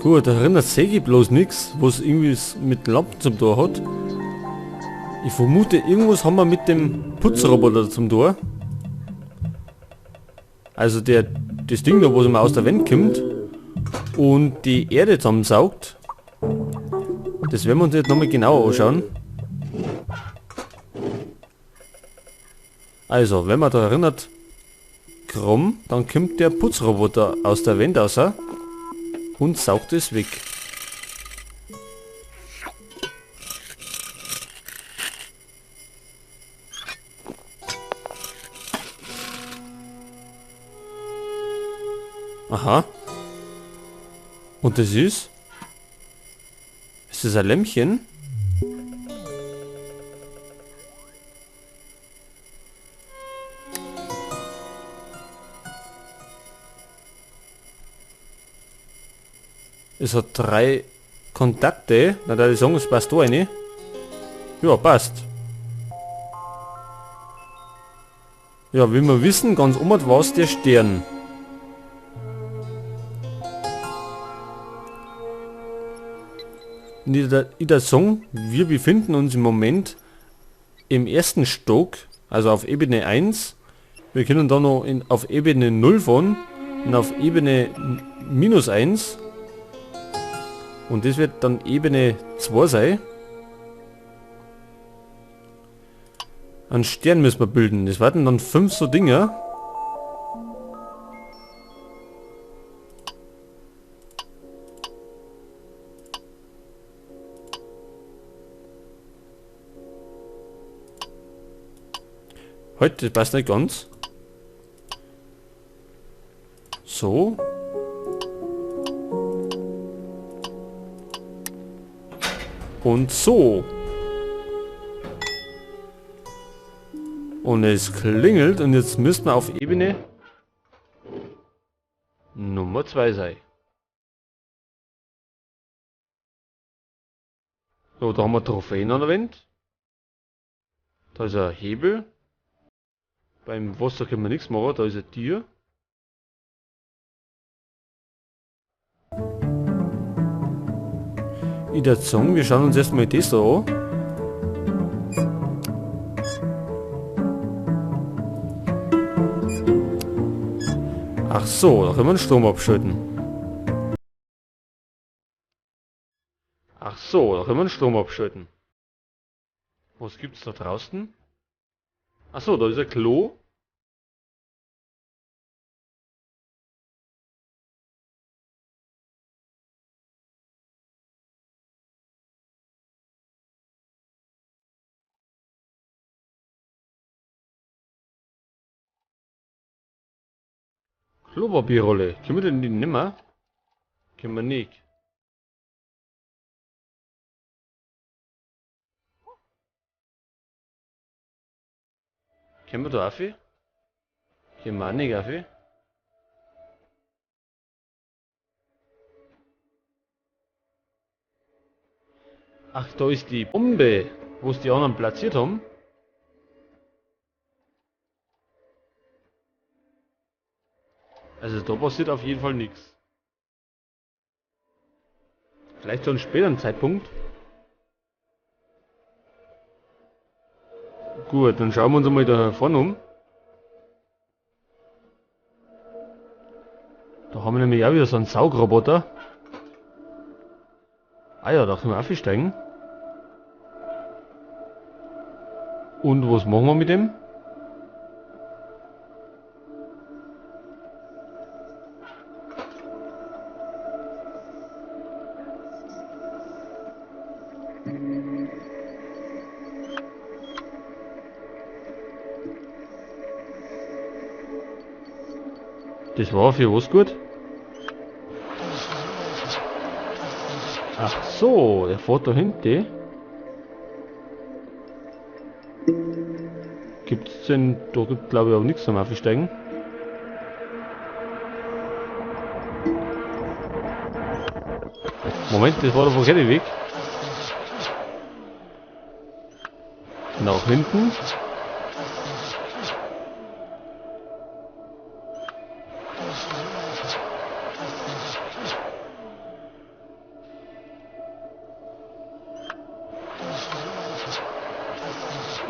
Gut, da erinnert sehe ich bloß nichts, was irgendwie mit Lampen zum Tor hat. Ich vermute, irgendwas haben wir mit dem Putzroboter zum Tor. Also das Ding da, wo es immer aus der Wand kommt und die Erde zusammensaugt. Das werden wir uns jetzt nochmal genauer anschauen. Also, wenn man da erinnert, krumm, dann kommt der Putzroboter aus der Wand raus und saugt es weg. Aha. Und das ist? Ist das ein Lämpchen? Es hat 3 Kontakte. Na, da ich sagen, es passt da rein. Ja, passt. Ja, wie wir wissen, ganz oben war's der Stern. Und ich würd sagen, wir befinden uns im Moment im ersten Stock, also auf Ebene 1. Wir können da noch auf Ebene 0 fahren und auf Ebene minus 1. Und das wird dann Ebene 2 sein. Einen Stern müssen wir bilden. Das werden dann 5 so Dinger. Heute, das passt nicht ganz. So. Und so. Und es klingelt und jetzt müssten wir auf Ebene Nummer 2 sein. So, da haben wir Trophäen an der Wand. Da ist ein Hebel. Beim Wasser können wir nichts machen, da ist ein Tier. Ich würd sagen, wir schauen uns erstmal das da an. Ach so, da können wir den Strom abschalten. Ach so, da können wir den Strom abschalten. Was gibt's da draußen? Ach so, da ist ein Klo. Klopapierrolle. Können wir denn die nimmer? Können wir nicht. Können wir da auf? Können wir auch nicht auf? Ach, da ist die Bombe, wo es die anderen platziert haben. Also da passiert auf jeden Fall nichts. Vielleicht zu einem späteren Zeitpunkt. Gut, dann schauen wir uns einmal da vorne um. Da haben wir nämlich auch wieder so einen Saugroboter. Ah ja, da können wir aufsteigen. Und was machen wir mit dem? Das war für was gut? Ach so, der fährt da hinten. Gibt's denn, da gibt glaube ich auch nichts zum Aufsteigen. Moment, das war der verkehrte Weg. Nach hinten.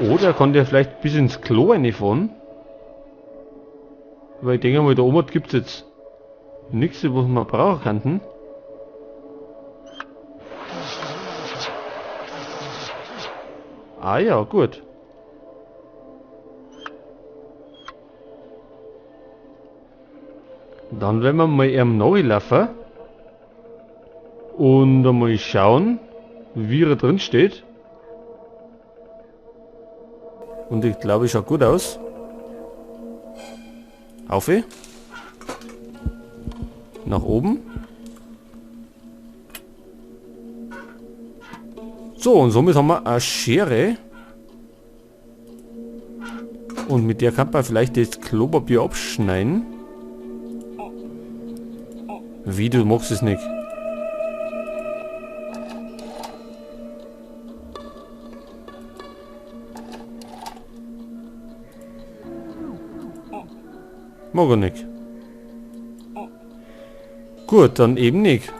Oder kann der vielleicht bis ins Klo reinfahren? Weil ich denke mal, da oben gibt's jetzt nichts, was wir brauchen könnten. Ah ja, gut. Dann werden wir mal ihm nachlaufen und einmal schauen, wie er drin steht. Und ich glaube, es schaut gut aus. Auf. Nach oben. So, und somit haben wir eine Schere. Und mit der kann man vielleicht das Klopapier abschneiden. Wie, du magst es nicht? Mag er nicht. Gut, dann eben nicht.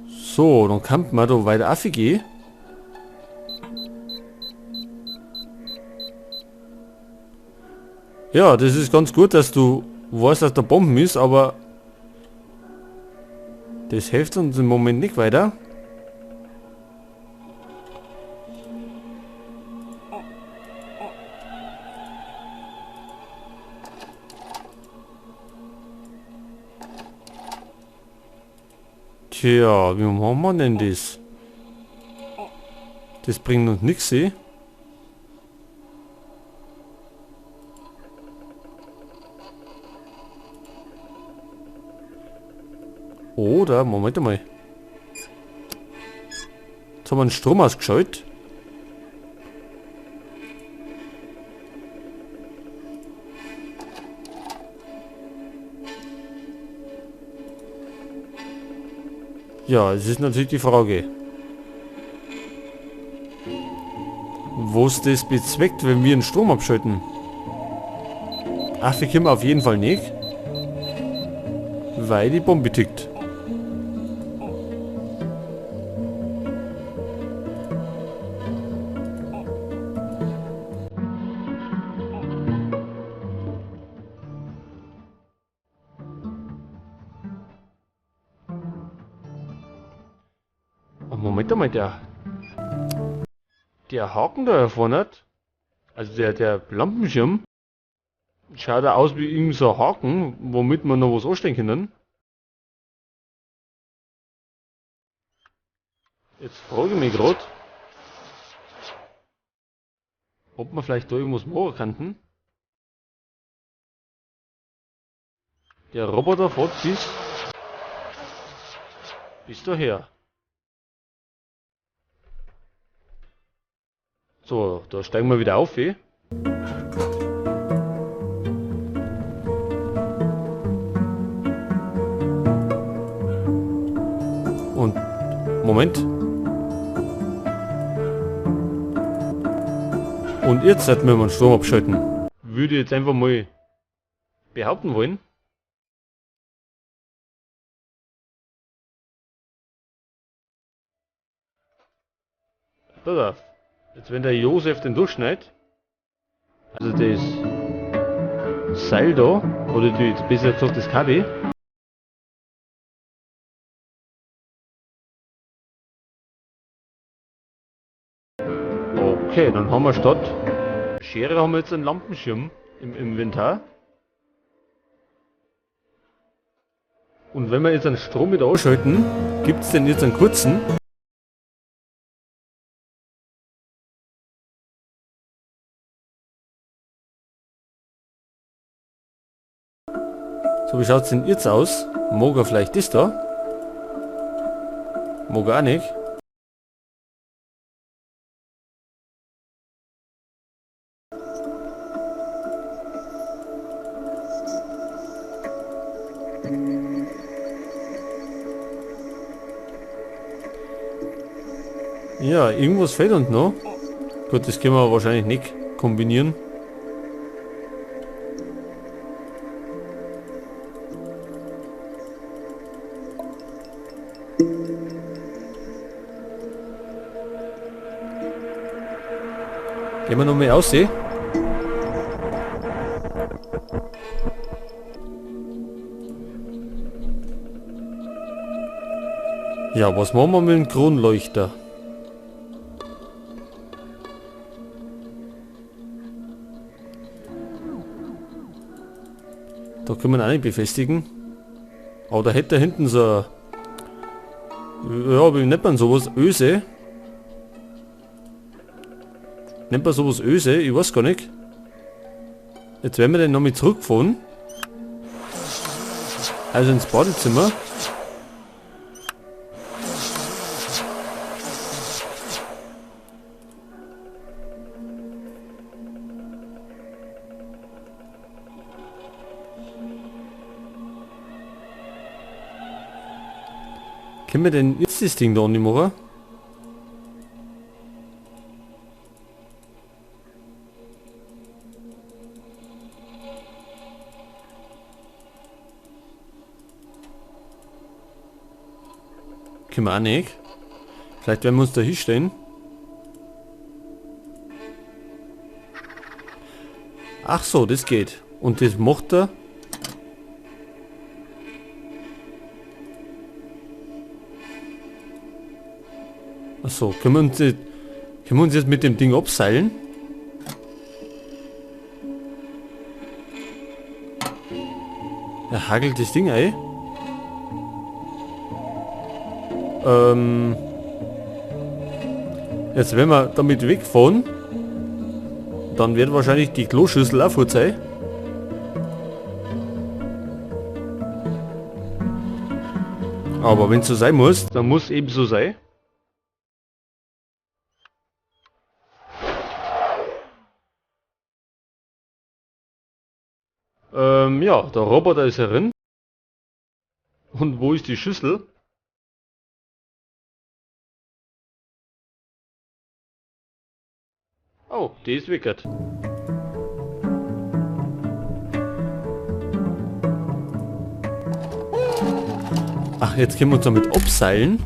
So, dann kann man da weiter raufgehen. Ja, das ist ganz gut, dass du weißt, dass da Bomben ist, aber das hilft uns im Moment nicht weiter. Tja, wie machen wir denn das? Das bringt uns nix, eh? Oder, Moment einmal. Jetzt haben wir den Strom ausgeschaltet. Ja, es ist natürlich die Frage, was das bezweckt, wenn wir den Strom abschalten. Ach, wir können auf jeden Fall nicht, weil die Bombe tickt. Moment einmal, der Haken da vorne, also der Lampenschirm, schaut da aus wie irgend so ein Haken, womit man noch was anstellen können. Jetzt frage ich mich grad, ob wir vielleicht da irgendwas machen könnten. Der Roboter fährt bis daher. So, da steigen wir wieder auf, eh? Und, Moment. Und jetzt sollten wir mal den Strom abschalten. Würde ich jetzt einfach mal behaupten wollen. Pass auf. Jetzt wenn der Josef den durchschneidet, also das Seil da, oder die, besser gesagt das Kabel. Okay, dann haben wir statt Schere haben wir jetzt einen Lampenschirm im Inventar. Und wenn wir jetzt einen Strom wieder anschalten, gibt's denn jetzt einen kurzen? So, wie schaut's denn jetzt aus? Mag er vielleicht das da? Mag er auch nicht. Ja, irgendwas fehlt uns noch. Gut, das können wir wahrscheinlich nicht kombinieren. Gehen wir noch mal aussehen. Ja, was machen wir mit dem Kronleuchter? Da können wir ihn auch nicht befestigen. Aber da hätte da hinten so ein, ja, wie nennt man sowas? Öse? Nennt man sowas Öse? Ich weiß gar nicht. Jetzt werden wir den nochmal zurückfahren. Also ins Badezimmer. Können wir denn jetzt das Ding da nicht machen? Können wir auch nicht. Vielleicht werden wir uns da hinstellen. Ach so, das geht. Und das macht er. Achso, können wir uns jetzt mit dem Ding abseilen? Er hagelt das Ding ein. Jetzt wenn wir damit wegfahren, dann wird wahrscheinlich die Kloschüssel auch fort sein. Aber wenn es so sein muss, dann muss eben so sein. Ja, der Roboter ist herin. Und wo ist die Schüssel? Oh, die ist wickert. Ach, jetzt können wir uns damit abseilen.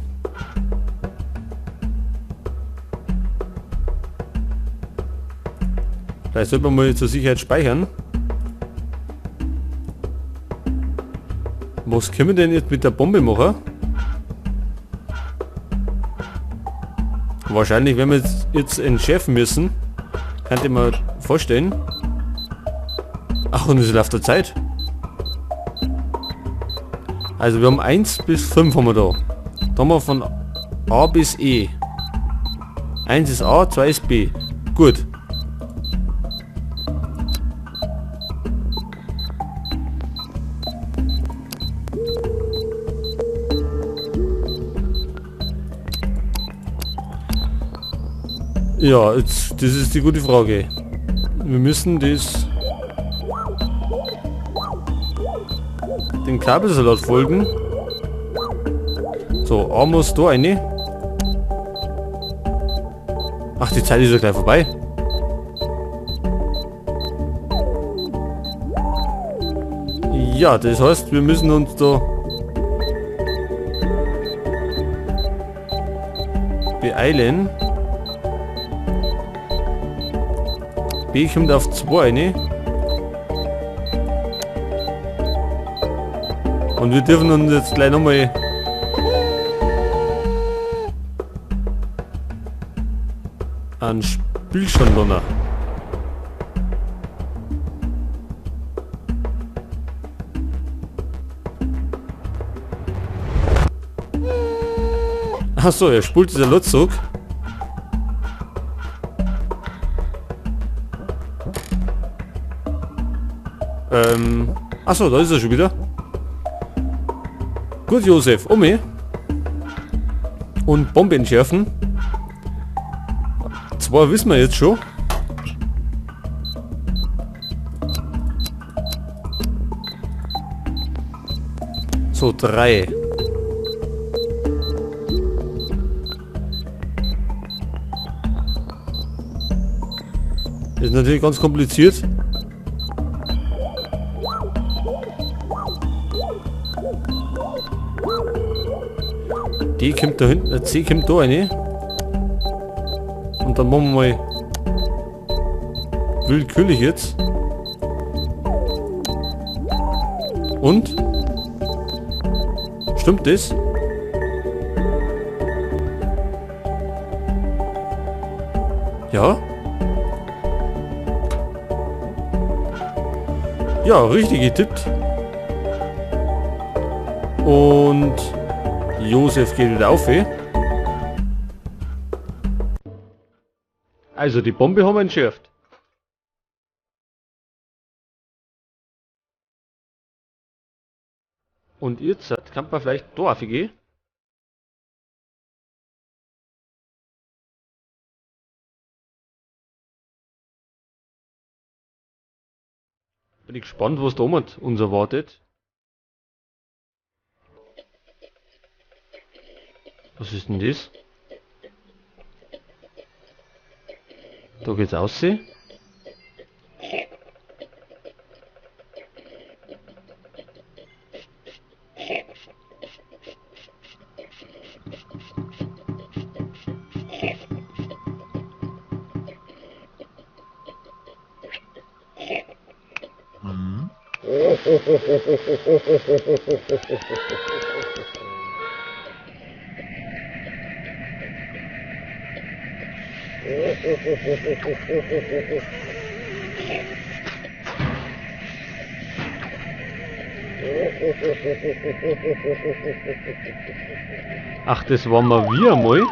Vielleicht sollte man mal zur Sicherheit speichern. Was können wir denn jetzt mit der Bombe machen? Wahrscheinlich werden wir jetzt entschärfen müssen. Könnt ihr mir vorstellen. Ach, und es läuft der Zeit. Also wir haben 1 bis 5 haben wir da. Da haben wir von A bis E. 1 ist A, 2 ist B. Gut. Ja, jetzt, das ist die gute Frage. Wir müssen das den Kabelsalat folgen. So, A muss da rein. Ach, die Zeit ist ja gleich vorbei. Ja, das heißt, wir müssen uns da beeilen. B kommt auf 2 rein. Und wir dürfen uns jetzt gleich nochmal an Spielstand runter. Achso, er spult dieser Lot zurück. Achso, da ist er schon wieder. Gut, Josef, um mich. Und Bombe entschärfen. Zwar wissen wir jetzt schon. So, 3. Ist natürlich ganz kompliziert. D kommt da hinten, C kommt da rein. Und dann machen wir mal Willkürlich jetzt. Und? Stimmt das? Ja? Ja, richtig getippt. Und Josef geht wieder auf, eh? Also die Bombe haben wir entschärft. Und jetzt kann man vielleicht da raufgehen. Bin ich gespannt, was da oben uns erwartet. Was ist denn das? Da geht's aussehen. Ach, das waren wir mal.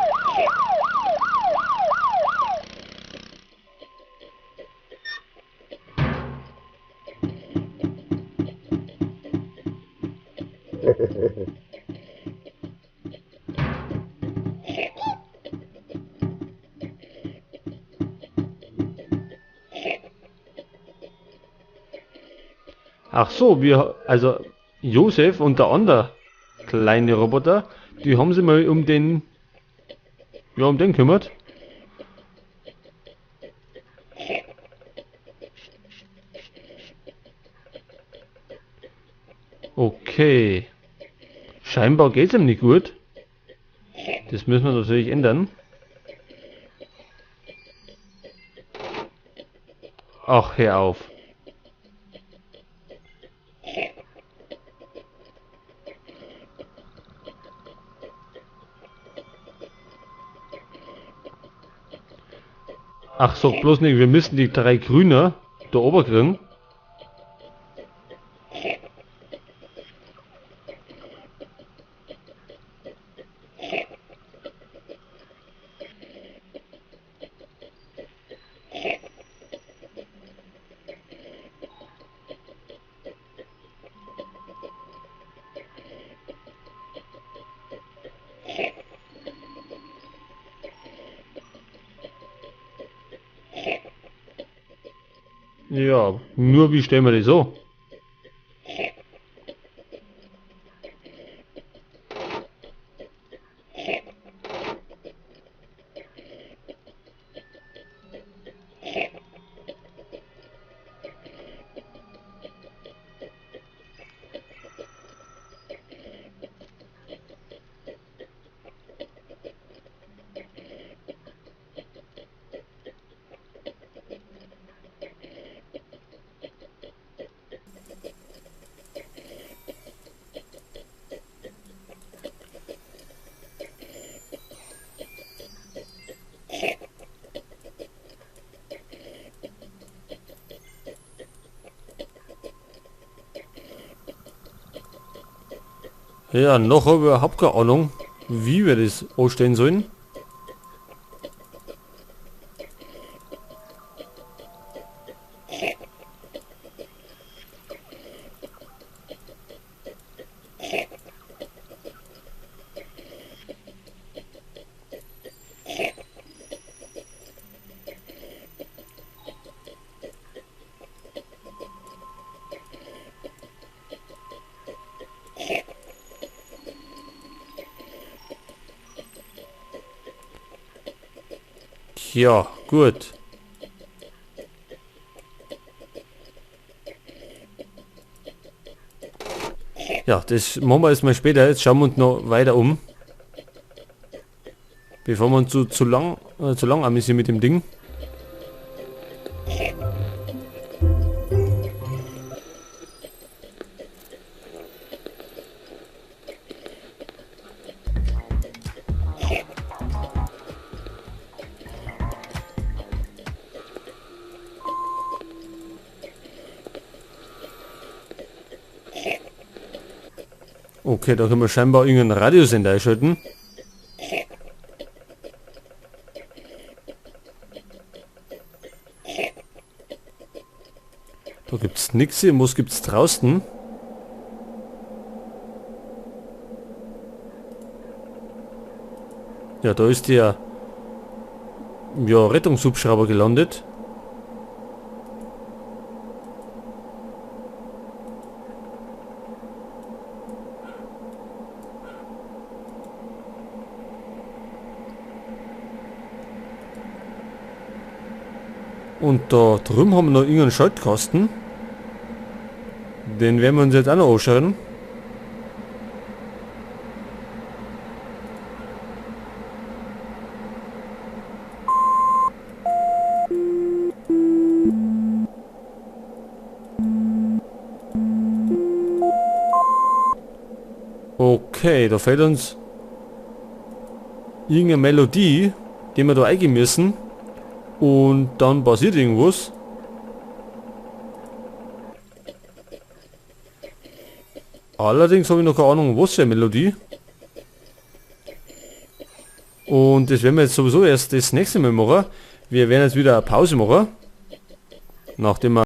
Ach so, wir, also Josef und der andere kleine Roboter, die haben sich mal um den, ja, um den kümmert. Okay. Scheinbar geht's ihm nicht gut. Das müssen wir natürlich ändern. Ach, hör auf. Ach so, bloß nicht, wir müssen die drei Grüne da oben kriegen. Ja, nur wie stellen wir das so? Ja, noch habe ich überhaupt keine Ahnung, wie wir das anstellen sollen. Ja, gut. Ja, das machen wir erstmal später. Jetzt schauen wir uns noch weiter um. Bevor wir uns zu lang amüsieren mit dem Ding. Okay, da können wir scheinbar irgendeinen Radiosender einschalten. Da gibt's nix hier. Was gibt's draußen? Ja, da ist der, ja, Rettungshubschrauber gelandet. Und da drüben haben wir noch irgendeinen Schaltkasten. Den werden wir uns jetzt auch noch anschauen. Okay, da fehlt uns irgendeine Melodie, die wir da eingeben müssen. Und dann passiert irgendwas. Allerdings habe ich noch keine Ahnung, was für eine Melodie. Und das werden wir jetzt sowieso erst das nächste Mal machen. Wir werden jetzt wieder eine Pause machen. Nachdem wir